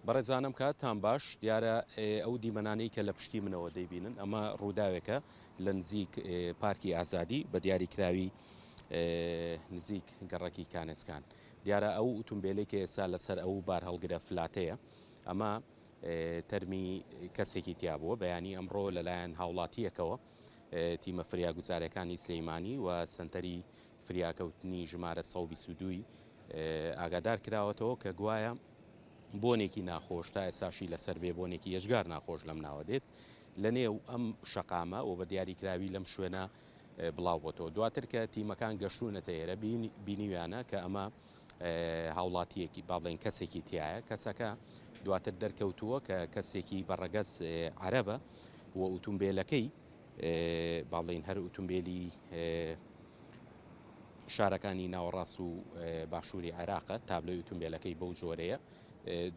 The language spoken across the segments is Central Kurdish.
بەڕێزانم کاتتان باش، دیارە ئەو دیمەنانەی کە لە پشتی منەوە دەیبینن ئەمە ڕووداوێکە لە نزیک پارکی ئازادی بە دیاری کراوی نزیک گەڕەکی کانێسکان. دیارە ئەو ئوتومبێلەی کە ئێستا لەسەر ئەو بارهەڵگرە فلاتەیە ئەمە تەرمی کەسێکی تیا بووە، بەیانی ئەمڕۆ لەلایەن هاوڵاتییەکەوە تیمە فریاگوزارەکانی سلەیمانی و سەنتەری فریاکەوتنی ژمارە 122 ی ئاگادار کراوەتەوە کە گوایە بۆنێکی ناخۆش تا ئێستاشی لەسەر بێ بۆنێکی یەجگار ناخۆش لەم ناوە دێت لە نێو ئەم شەقامە و بە دیاریکراوی لەم شوێنە بڵاو بۆتەوە. دواتر کە تیمەکان گەشتوونەتە ئێرە بینیویانە کە ئەمە هاوڵاتیەکی با بڵێن کەسێکی تایە کەسەکە دواتر دەرکەوتووە کە کەسێکی بە ڕەگەز عەرەبە و ئوتومبیلەکەی با بڵێین هەر ئوتومبیلی شارەکانی ناوەڕاست و باشووری عێراقە تابلۆی ئوتومبیلەکەی بەو جۆرەیە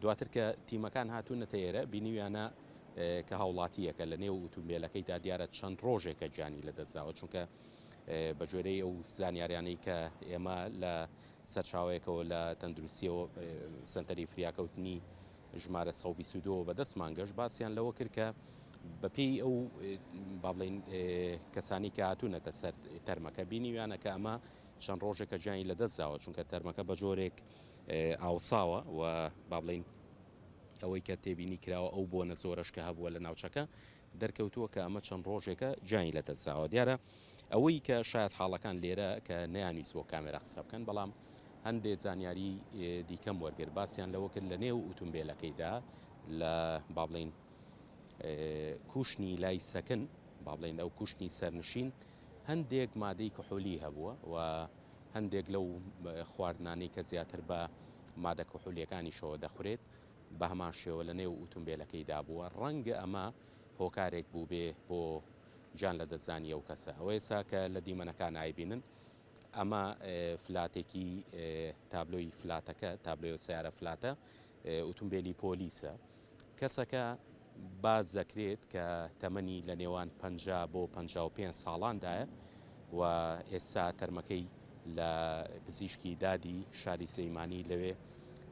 دواتر کە تیمەکان هاتوونەتە ئێرە بینیویانە کە هاوڵاتییەکە لە نێو ئوتومبیلەکەیدا دیارە چەند ڕۆژێکە گیانی لەدەستداوە چونکە بە گوێرەی ئەو زانیاریانەی کە ئێمە لە سەرچاوەیەکەوە لە تەندروستیەوە سەنتەری فریاکەوتنی ژمارە 122 بەدەستمان گەشت باسیان لەوە کرد کە بەپێی ئەو با بڵێین کەسانی کە هاتوونەتە سەر تەرمەکە بینیویانە کە ئەمە چەند ڕۆژێکە گیانی لەدەستداوە چونکە تەرمەکە بە جۆرێک ئاوساوە و با بڵێین ئەوەی کە تێبینی کراوە ئەو بۆنە زۆرەش کە هەبووە لە ناوچەکە دەرکەوتووە کە ئەمە چەند ڕۆژێکە گیانی لەدەستداوە. دیارە ئەوەی کە شایەتحاڵەکان لێرە کە نەیانویست بۆ کامێرا قسە بکەن، بەڵام هەندێ زانیاری دیکەم وەرگرت باسیان لەوە کرد لە نێو ئوتومبێلەکەیدا لە با بڵێین کوشنی لای سەکن با بڵێین ئەو کوشنی سەرنشین هەندێک مادەی کحولی هەبووە و هەندێک لەو خواردنانەی کە زیاتر بە مادە کحولیەکانیشەوە دەخورێت بە هەمان شێوە لە نێو ئوتومبێلەکەیدا بووە، ڕەنگە ئەمە هۆکارێک بووبێ بۆ گیان لەدەستدانی ئەو کەسە. ئەوە ئێستا کە لە دیمەنەکان ئایبینن ئەمە فلاتێکی تابلۆی فلاتەکە، تابلۆی سەیارە فلاتە، ئوتومبێلی پۆلیسە. کەسەکە باس دەکرێت کە تەمەنی لە نێوان 50 بۆ 55 ساڵاندایە و ئێستا تەرمەکەی لە پزیشکی دادی شاری سلەیمانی لەوێ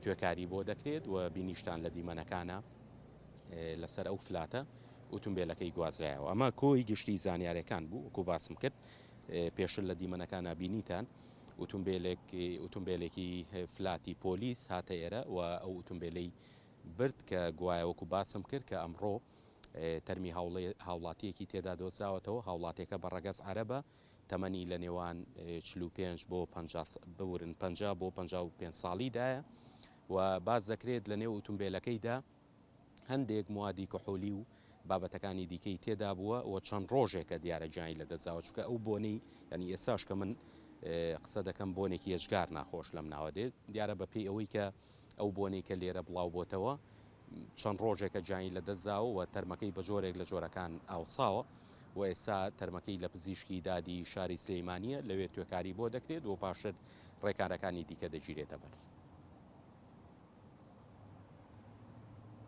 توێکاری بۆ دەکرێت و بینیشتان لە دیمەنەکانە لەسەر ئەو فلاتە ئوتومبیلەکەی گوازرایەوە. ئەمە کۆی گشتی زانیارەکان بوو وەکو باسم کرد پێشتر لە دیمەنەکانە بینیتان ئوتومبیلێک ئوتومبیلێکی فلاتی پۆلیس هاتە ئێرە و ئەو ئوتومبیلەی برد کە گوایە وەکو باسم کرد کە ئەمڕۆ تەرمی هاوڵاتیەکی تێدا دۆزراوەتەوە هاوڵاتیەکە بە ڕەگەز عەرەبە تەمەنی لە نێوان 45 بۆ 50 بورن 50 بۆ 55 ساڵیدایە و باس دەکرێت لە نێو ئوتومبیلەکەیدا هەندێک موادی کحولی و بابەتەکانی دیکەی تێدا بووە و چەند ڕۆژێکە دیارە گیانی لەدەستداوە چونکە ئەو بۆنەی یعنی ئێستاش کە من قسە دەکەم بۆنێکی یەجگار ناخۆش لەم ناوە دێت دیارە بەپێی ئەوەی کە ئەو بۆنەی کە لێرە بڵاو بۆتەوە چەند ڕۆژێکە گیانی لەدەستداوە و تەرمەکەی بە جۆرێک لە جۆرەکان ئاوساوە و ئێستا تەرمەکەی لە پزیشکی دادی شاری سلەیمانییە لەوێ توێکاری بۆ دەکرێت و پاشتر ڕێکارەکانی دیکە دەگیرێتە بەر.